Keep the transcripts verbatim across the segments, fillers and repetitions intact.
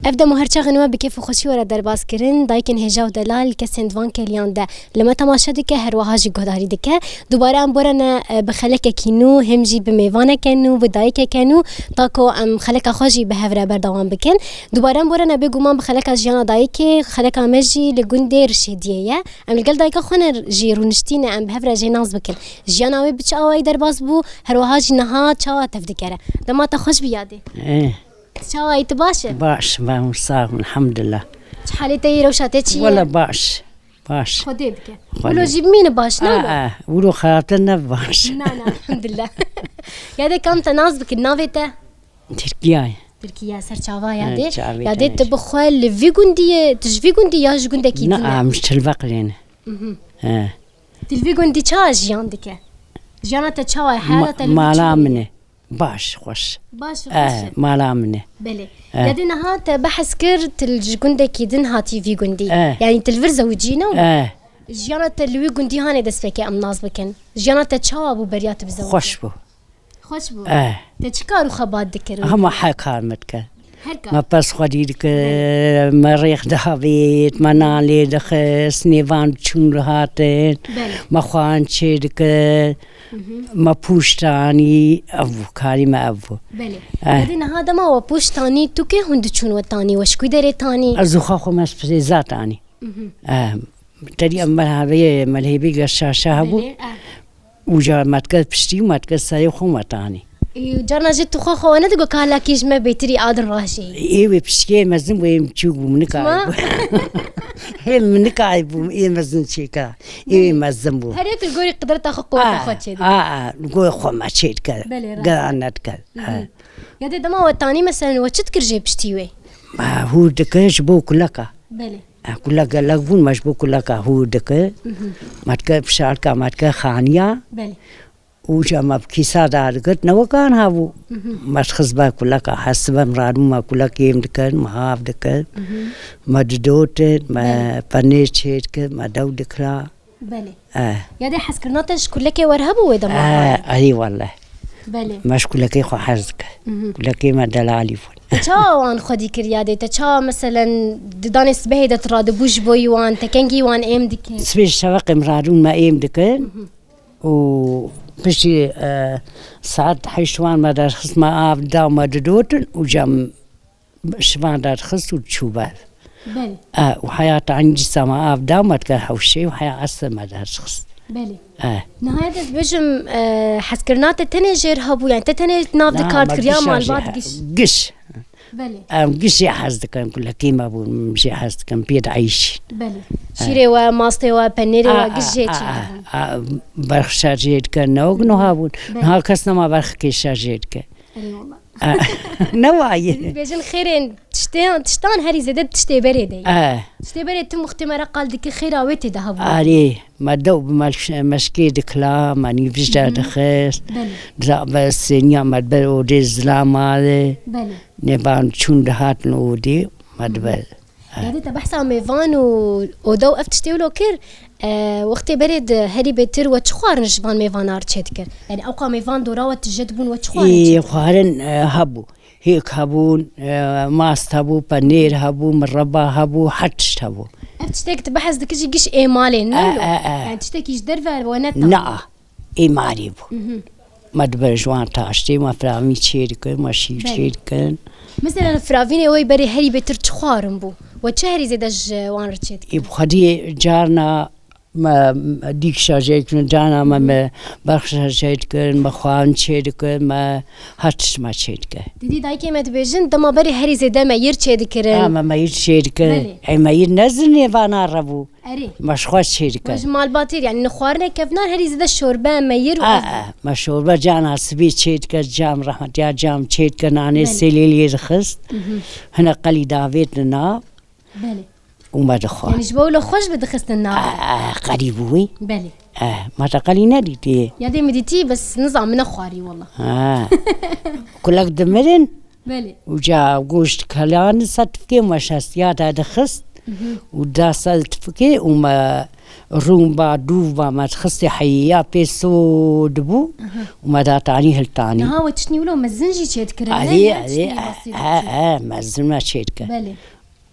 Ev dem û her çaxên we bi kêf û xweşî were derbas kirin. Dayikên hêja û delal kesên di van kêliyan de li me temaşe dike, her wiha jî guhdarî dike. Dubare em borene, e, bi xelekekî nû, hêm jî bi mêvaneke nû, bi dayikeke nû, ta ku em xeleka xwe jî bi hev re berdewam bikin. Dubare em borene bêguman bi xeleka jiyana dayikê, xeleka me jî li gundê Rişêdiyê ye. Em li gel dayika xwe ne jî rûniştî ne, em bi hev re jê nas bikin. Jiyana wê bi çi awayî derbas bû, her wiha jî niha çawa tev digere. Dema te xweş bî Yadê. Eh. Çawa yî, tu baş e? Baş, ben sax, elhamdülillah. Çi halê te yî, rewşa te çi ye? Wala baş, baş. Xwedê bike. Xwedê. Wilo jî bimîne baş, ne wilo? Aa, wilo xirabtir ne baş. Na, na, elhamdülillah. Yadê, ka em te nas bikin, navê te? Tirkiye ye. Tirkiye, ser çava Yadê. Çavê Yadê, te tu bi xwe li vî gundî yî, tu ji vî gundî ya ji gundekî din e? Na, em ji Tilveqlê ne. Mhm. He. Tu li vî gundî çawa jiyan dike? Jiyana te çawa ye? Heyata te li vî çi ye? Mala min e. Baş, xweş. Baş, xweş e. Eh, mala min e. Belê. Eh. Yadê, niha te behs kir, tu li ji gundekî din hatî vî gundî. Eh. Yanî tu li vir zewicî, ne wilo? Eh. Jiyana te li wî gundî hanê destpêkê em nas bikin. Jiyana te çawa bû beriya tu bizewicî? Xweş bû. Xweş bû. Eh. Te çi kar û xebat dikir? Hema her kar me dikir. Her kar. Me pez xwedî dikir, me rêx dihavêt, me nan lê dixist, nêvan çûn dihatin, belê, me xwarin çê dikir, mhm, me pûş tanî, ev bû, karî me ev bû. Belê. Eh. Yadê, niha dema we pûş tanî, tu kê hûn diçûn we tanî, we ji ku derê tanî? Ez û xwe xwe me ji Pêza tanî. Mhm. Eh, terî em merhebê, merhebê ge şaşa hebû. Belê, eh. Uca me dike piştî û me dike serê xwe me tanî. Ê, carna jî tu xwe xwe ne digo ka halakî ji me bêtirî a din rajê. Ê wê piştiyê mezin bû, ê min çûk bû, min nikarî bû. Çima? Ê min nikarî bû, ê mezin çêka. Ê wê mezin bû. Her yek li gorî qidreta xwe, quweta xwe çê dike. A, a, li gorî xwe me çê dike. Belê, rast. Gera nedike. Mhm. Ha. Yadê, dema we tanî, meselen, we çi dikir jê piştî wê? Me hûr dikir ji bo kuleka. Belê. E, kulek gelek bûn, me ji bo kuleka hûr dikir. Mhm. Me dikir fişarka, me dikir xaniya. Belê. Û ca me bi kîsa dadigirt, ne weka niha bû. Mhm. Me dixist ber kuleka, her sibe em radibûn, me kulek êm dikir, me av dikir. Mhm. Me didotin, me, belê, penêr çêdikir, me dew dikira. Belê. Eh. Yadê, hezkirina te ji kulekê we re hebû wê dema? Eh, erê wele. Belê. Me ji kulekê xwe hez dikir. Mhm. Kulekê me delalî bûn. Te çawa wan xwedî kir Yadê? Te çawa, meselen, di danê sibehê de tu radibû ji bo wan, te kengî wan êm dikir? Sibê şeveqê em radibûn, me êm dikir. Mhm. Û piştî, eh, saet heşt wan me derxist, me av da, me didotin û cem şivan derxist û çû ber. Belê. E, û heya ta dîsa me av da, me dike hewşê û heya esir me derxist. Belê. E. Niha ez bêjim, e, hezkirina te tenê jêr hebû, yani te tenê nav di kar dikir ya malbat giş? Giş. Belê. Em giş jê hez dikin, kulekî me bûn, jê hez dikin, pê dieyşîn. Belê. E. Şîrê we, mastê we, penêrê we, giş jê çêdibûn. Berxişa jê dikin, ne wek niha bûn. Belê. Niha kes nema berxikêşa jê dike. Erê wela. Ne wayî. Dibêjin xêrên tiştê-, tiştan herî zêde tiştê berê de ye. Eh. Tiştê berê tu muxtê me re qal dikî, xêra wê tê de hebû. Arê, me dew bi melş-, meşkê dikila, me nîvij de dixist. Belê. Dira be sêniya me ber odê zilama de. Belê. Nêvan çûn dihatin odê, me dibe. Yadê, te behsa mêvan û oda û ev tiştê wilo kir, e, wextê berê di herî bêtir we çi xwarin ji van mêvanan re çêdikir? Yani ewqa mêvan dora we tije dibûn, we çi xwarin çêdikir? Ê, xwarin, e, hebû. Hêk hebûn, e, mast hebû, penêr hebû, mireba hebû, her tişt hebû. Ev tiştê ku tu behs dikir jî giş ê malê, ne wilo? E, e, e. Yani tiştekî ji derve we netanî? Na. Ê malê bû. Mhm. Me dibe ji wan taştê, me firavîn çê dikin, me şîr çê dikin. Belê. Mesela firavînê wê berê herî bêtir çi xwarin bû? We çi herî zêde ji wan re çê dikin? Ê bi xwediyê carna me dîkşa çê dikin, carna me, mhm, me berxişa çê dikin, me xwarin çê dikin, me her tişt me çê dikin. Didî dayikê me dibêjin, dema berê herî zêde meyir çê dikirin. Ha, me meyir çê dikin. Belê. Ê meyir ne ji nêvana re bû. Erê. Me ji xwe çê dike. We ji malbatê, yani xwarinek kevnar herî zêde şorbe, meyir û... A, ev. A, me şorbe cana sibê çê dike, cam rehmetiya cam çê dike, nanê, belê, sêlê lê dixist. Mhm. Hinek qelî davêtin nav. Belê. Û me dixwar. Yani ji bo wilo xweş bi dixistin nav. A, a, qelî bû wî. Belê. A, me te qelî nedîtî. Yadê min dîtî, bes nizam min nexwarî wela. Ha. Kulek dimirin. Belê. Û ca goşt kelan ser tifikê me şestiya te dixist, mhm, û da ser tifikê û me rûn ba dûv ba me dixistê heyiya pê sod bû. Aha. û me da tanî hiltanî. Niha we tiştî wilo mezin jî çêdikirin, ne? Erê, ne erê, tiştî e, basî e, dikir. E, mezin me çêdike. Belê.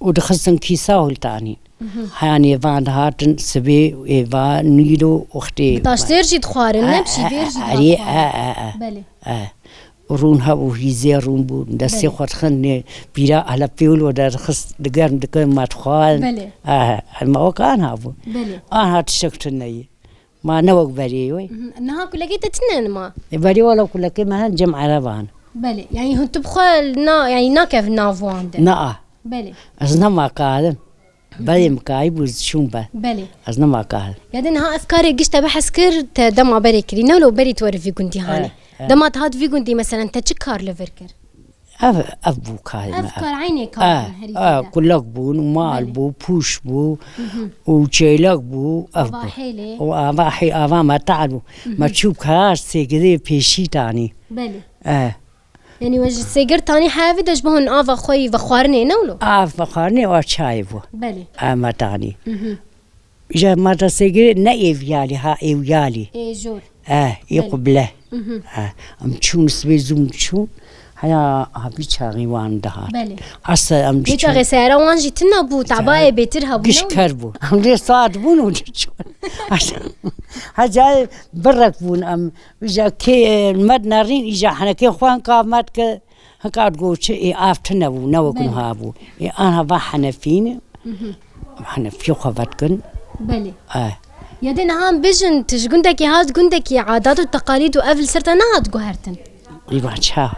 Û dixistin kîsa û hiltanîn. Mhm. Heya nêvan dihatin, sibê, êva, nîro, wextê. Bi taştêr jî dixwarin, ne? E, bi şîvêr jî e, dihat erê, xwarin. E, e, e. Belê. E. Rûn hebû, hîzê rûn bû, destê Belê. Xwe dixin nê, pîra elepê wilo de dixist, digerm dikin, me dixwarin. Belê. E, e, me wek anha bû. Belê. Anha tiştek tune ye. Ma ne wek berê wê. Mhm. Niha kulekê te tune ma? E, berê wala kulekê me hin cem ereban. Belê. Yani hûn tu bi xwe na, yani nakevin nav wan de. Na. Belê. Ez nema karim. Belê min kayî bû çûn be. Belê. Ez nema karim. Ya de niha ev karê giş te bi hez kir, te dema berê kirî. Ne lo berî tu were vî gundî hanê. Eh, eh. Dema te hat vî gundî, meselen, te çi kar li vir kir? Ev, ev bû karê me, Ev ev. Kar eynê kar Eh, bûn herî eh, zêde. Kulek bûn, mal Belê. Bû, pûş bû, Mhm. Û çêlek bû, ev Ava bû. Hêlê. Û ava hê-, ava me te'l bû. Mhm. Me çû kar sêgirê pêşî tanî. Belê. Eh. Yani we ji sêgir tanî hevî de ji bo hûn ava xwe yî vexwarinê ne wilo? Av vexwarinê û çayê bû. Belê. Eh, me tanî. Mhm. Îja mata sêgirê ne êviyalî ha, êwiyalî. Ê jor. Eh, ê Belê. Quble. Mhm. Eh, em çûn sibê zûn çûn. Heya ha vî çaxî wan dihat. Belê. Asa em Vê çûn. Çaxê seyara wan jî tune bû, tabayê bêtir hebû, Giş ne? Ker bû. Em lê saet bûn û çûn. Heca birek bûn em. Îja kê, eh, med nerîn, îja henekê xwe hinka med ke. Hinka digot çi, ê av tune bû, ne wek Belê. Niha bû. Ê anha va henefîn, Mhm. Henefî xwe vedikin. Belê. Eh. Ya de niha em bijin, tu ji gundekî hat gundekî, adat û teqalîd û ev li ser te nehat guhertin? Îva ça?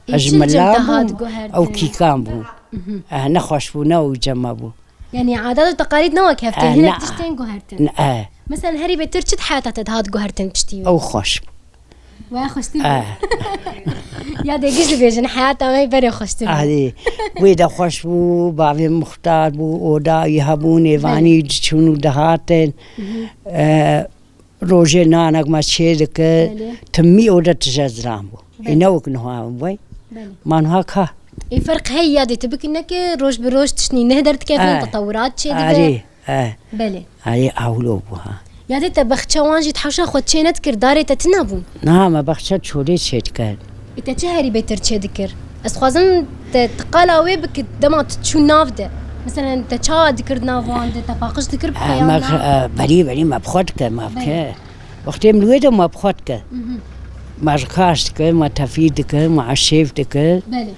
Ê Ez ji çi li cem mela te hat bûm, guhertin? Ew kîkan bû. Mhm. Eh, nexweş bû, ne ew cema bû. Yani adat û teqalîd ne wek hev tê, Eh, hinek na. Tiştên guhertin. Na, eh. Mesela herî bêtir çi di heyata te dihat guhertin piştî wî? Ew xweş bû. Waya xweştir bû. Eh. Ya de giş dibêjin, heyata me berê xweştir bû. Erê, wê de xweş bû, bavê muxtar bû, oda wî hebû, nêvanî Belê. Diçûn û dihatin. Mhm. Eh, rojê nanek me çê dikir. Belê. Timî oda tije ziran bû. Belê. Ê ne wek niha em vay. Belê. Ma niha ka. Ê ferq hey ya de tu bikî neke roj bi roj tiştî neh derdikevin, Eh. Tetewurat çê dibe. Erê. Eh. Belê. Ayê awlo bû ha. Ya dê te bexça wan jî di hewşa xwe çê nedikir, darê te tune bûn? Niha me bexça çolê çê dikir. Ê te çi herî bêtir çê dikir? Ez dixwazim te, te qala wê bikî dema tu çû nav de. Meselen te çawa dikir nav wan de, te paqij dikir bi xwe ya na? Eh, berî, berî me bi xwe dikir, me Belê. Bike. Wextê min wê de me bi xwe dikir. Mhm. Me rikaş dikir, me tefîr dikir, me eşêv dikir. Belê.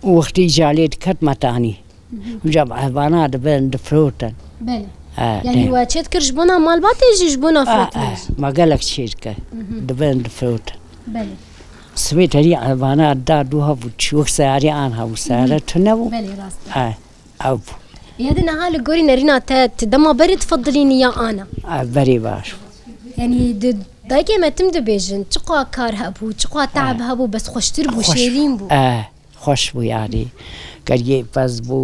Û wextî îca lê diket me tanî. Mhm. Îca bi evana dibin difirotin. Belê. E, Yani e. We çê dikir ji bona malbatê jî, ji bona E, firotinê e, jî? Me gelek çê dike. Mhm. Dibin difirotin. Belê. Sibê terî evana da du hebû, çi wek seyarê an hebû, seyare Mhm. tune bû. Belê, rast e. E, ew bû. Ya de niha li gorî nerîna te, tu dema berê difedilînî ya ana? E, berê baş. Yani di dayikê me tim dibêjin, çiqa kar hebû, çiqa te'b E. Hebû, bes xweştir bû, Xweş. Şêrîn bû. E. Xweş bû yanî. Geriyê pez bû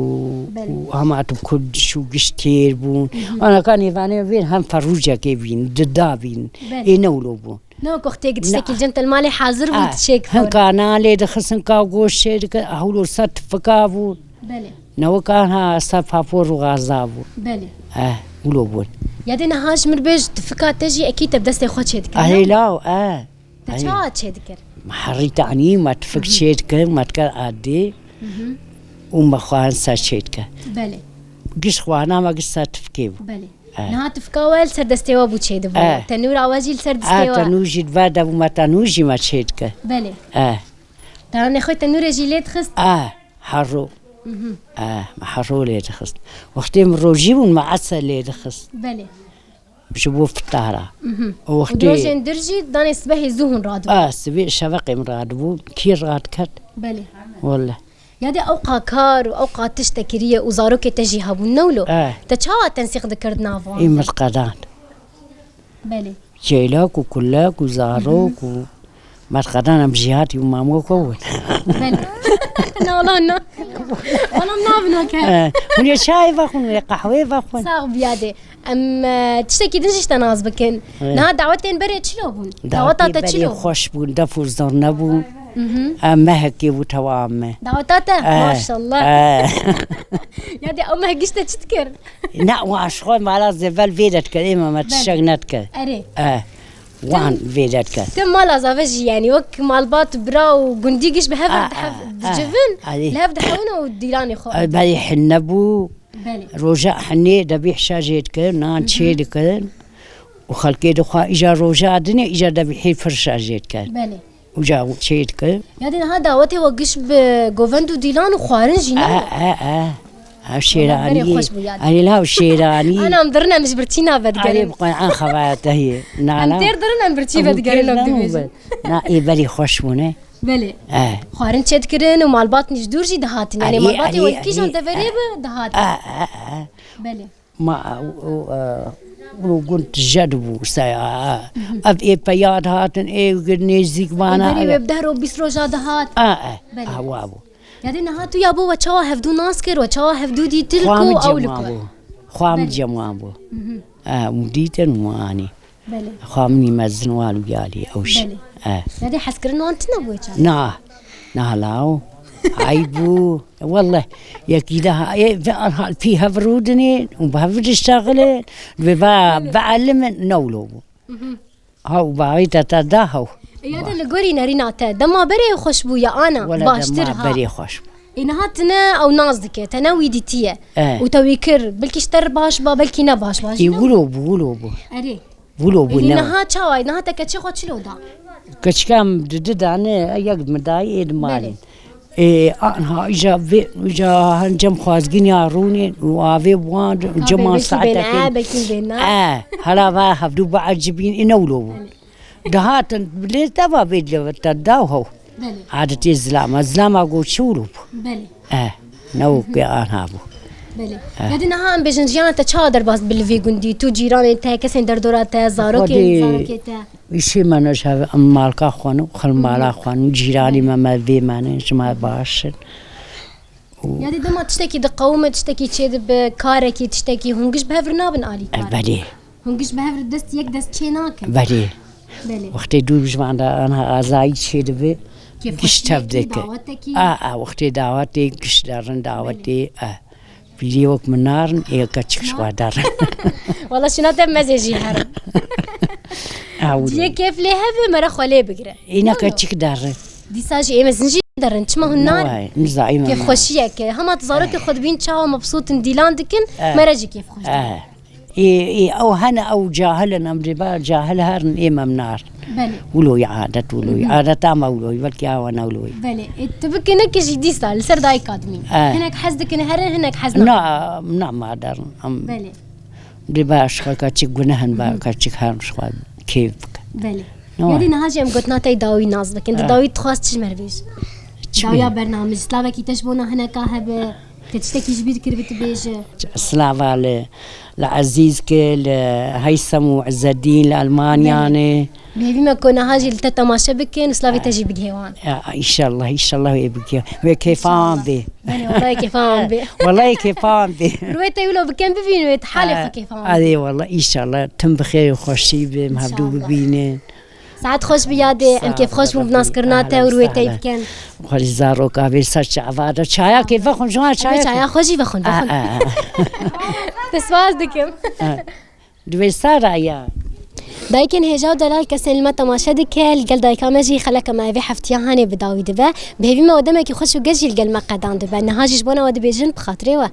Belê. Û hema tu kul çû giş têr bûn. Mhm. Ana ka nêvanê vê hem ferûcekê bîn, dida bîn. Belê. Ê ne wilo bûn. Ne wek wextê Ne. Tiştekî li cem te li malê hazir bû, Ah, tu çêk hin bor. Ka nan lê dixistin ka goş çê dike, hewlo ser tifika bûn. Belê. Ne wek anha ser papor û gaza bûn. Belê. Eh, wilo bûn. Ya dê niha ji mir bêj tifika te jî ekî te bi destê xwe çê dike, Ah, ne? Hê law, eh. Te Ay. Çawa çê dikir? Me herî tanî, me tifik Hı hı. Çê dikir, me dikir erdê. Hı hı. Û me xwarin ser çê dikir. Belê. Giş xwarina me giş ser tifikê bû. Belê. E. Niha tifika we li ser destê we bû çê dibû. E. Tenûra we jî li ser destê E, we. Tenûr jî li ber de bû, me tenûr jî me çê dikir. Belê. E. Tanê xwe tenûrê jî lê dixist? E, herro. Hı hı. E, me herro lê dixist. Wextê min rojî bûn, me eser lê dixist. Belê. Ji bo fitara. Mhm. Û wextê Û di rojên dir jî danê sibehê zû hûn radibûn. A, sibê şeveqê min radibû. Kî radiket? Belê. Wele. Ya dê ewqa kar û ewqa tişt te kiriye û zarokê te jî hebûn, ne wilo? E. Te çawa tensîq dikir di nav wan Ê de? Mirqedan. Belê. Çêlek û kulek û zarok Mhm. Û Merqedan em jî hatî û mamoko bûn. Belê. Na, wala na. Wala nabina ke. Eh, hûn ê çayê vexwin, hûn ê qehweyê vexwin. Sax bî ya dê. Em, eh, tiştekî din jî ji te nas bikin. Eh. Niha dawetên berê çilo bûn? Daweta Dawetê te berê çilo bû? Xweş bûn, def û zurne bûn. Mhm. Em mehekê bû tewam me. Daweta te? Eh. Maşallah. Eh. Ya dê ew meh giş te çi dikir? Ne, wan ji xwe mala zêvel vê de dikir, ê me, me Belê. Tiştek nedikir. Erê. Eh. Wan vê derket. Tim mala zave jî, yanî wek malbat, bira û gundî giş bi hev A, a, dihevdicivin, a, a, li hev dihewin û dîlanê xwe. A, belê hinne bû. Belê. Roja hinê debî hişa jê dikin, nan Hı hı. çê dikin. Û xelkê dixwa îca roja dinê, îca debî hê firşa jê dikin. Belê. Uca çê dikin. Ya dê niha dawetê we giş bi govend û dîlan û xwarin jî ne? E, e, e. Ev şêranî. Berê xweş bû ya dê. Erê la ew şêranî. Anam dirine min ji birçîna vedigerin. Erê bi Qur'an xebat heye. Na, Em na. Têr dirine min birçî Ew vedigerin, têr em ne dibêjin. bû. Na, ê berê xweş bûne. Belê. E. Xwarin çê dikirin û malbat nîjdûr jî dihatin. Yani Erê, malbatê erê, we kîjan erê. deverê bi dihatin. E, e, e. Belê. Ma, û, û, e, û gund tije dibû, se, e, e. Ev ê peya dihatin, ê nêzîk vana, Ê berê e. wê bi deh ro bîst roja dihat. A, e. Belê. A, wa bû. Ya dê niha tu ya bo we çawa hevdû nas kir, we çawa hevdû dîtir Xwa ku min ew li cem ku? wan bû. Xwa min Belê. cem wan bû. Mhm. E, û dîtin û anî. Belê. Xwa min î mezin wan û yalî ew jî. Belê. E. Ya dê hezkirin wan tine bû çawa? Na. Na law. Ay bû. Welleh. Yekî daha. E, ve arhal pî hev rûdinê û bi hev diştexilin. Ve va, Belê. ve elimin newlo bû. Mhm. Haw, baî te te da haw. E, ya de li gorî nerîna te, dema berê xweş bû ya ana, Wele baştir dema ha. berê xweş bû. Ê niha tine ew nas dike, te ne wî dîtiye. E. Û te wî kir, belkî ji te re baş ba, belkî ne baş ba, Ê jî ne? wilo bû, wilo bû. Erê. Wilo bû, Ê ne. niha çawa, niha te keçê xwe çilo da? Keçika min di di dane, yek min dayê ê di malê. Belê. Ê, anha îja vê, îja hin cem xwazgîniya rûnên û avê wan Ka ceman belkî saetekê. bêne, belkî bêne. E, hela va hevdû biecibîn, ê ne wilo bû. Belê. Dihatin, lê teva vê lê te daw hew. Belê. Adetê zilama, zilama go çi wilo bû. Belê. E, ne weke anha bû. Belê. E. Ya dê niha em bêjin jiyana te çawa derbas bi li vê gundî? Tu, cîranên te, kesên derdora te, zarokên, Xwedê. zarokê te? Îşê me ne ji hev, em malka xwe ne, xil mala xwe ne, cîranî me, me vê me ne, ji me baş in. Û Ya dê dema tiştekî diqewime, tiştekî çêdibe, karekî, tiştekî, hûn giş bi hev re nabin alîkar? E, belê. Hûn giş bi hev re dest yek dest çê nakin? Belê. Belê. Wextê dû ji van de anha azayî çêdibe, Kêfxweşiyekî, giş tev dike. dawetekî? A, a, wextê dawetê giş derin, dawetê, Belê. a. Pîrê wek min narin, ê keçik ji xwe derin. Wala şuna te mezê jî herin. Ew Ciyê kêf lê hebe, mere xwe lê bigire. Îna Wala. keçik derin. Dîsa jî ê mezin jî derin. Çima hûn narin? Nizayî me. Kêfxweşiyeke. Hema tu zarokê xwe dibîn çawa mebsût in, dîlan dikin, Eh. mere jî kêfxweş Eh. dibin. Ê, ê, ew hene ew cahil in, em rê ba cahil herin, ê me em narin. Belê. Wilo ye adet, wilo ye. Mhm. Adeta me wilo ye, belkî awa ne wilo ye. Belê. Ê, tu bikine ki jî dîsa li ser dayika dimîn. Eh. Hinek hez dikin herin, hinek hez nakin. Na, na ma derin. Em Belê. Dê ba ji xwe keçik guneh in, ba Mhm. keçik herin ji xwe kêf bikin. Belê. Ne Ya dî wa? niha jî em gotina te yê dawî nas dikin. Di Eh. dawî dixwaz çi ji me re bêje? Çi Dawiya bê? bernamij, slavekî te ji bona hineka hebe, te tiştekî ji bîr kiribî tu bêje. Slava li, li Ezîzke, li Heysem û Izzeddîn li Almanya Belê. ne. Bi hêvî me ku niha jî li te temaşe bikin û slavê te jî bigihê wan. Ya, înşallah, înşallah wê bigihê. Wê kêfa wan bê. Belê, wallahî kêfa wan bê. Wallahî kêfa wan bê. Rûyê te wilo bikin bibînin, wê te halê xwe kêfa wan bê. Adê wallah, înşallah tim bi xêr û xweşî bin, hevdû Înşallah. bibînin. Saet xweş bi yadê, em Sağ kêf xweş ol, bûn bi naskirina te û rûyê te Rabbi. bikin. Xwelî zaroka vê ser çava de. Çaya kê vexwin, ji wan çaya Çaya kê. xwe jî vexwin, Ah, vexwin. ah, ah. Te spas dikim. Ah. Di vê sara ya. Dayikên hêja û delal kesên li me temaşe dike, li gel dayika me jî xeleka me vê heftiya hanê bi dawî dibe. Bi hêvî me we demekî xweş û geş jî li gel me qedan dibe. Niha jî ji bona we dibêjin bi xatirê we.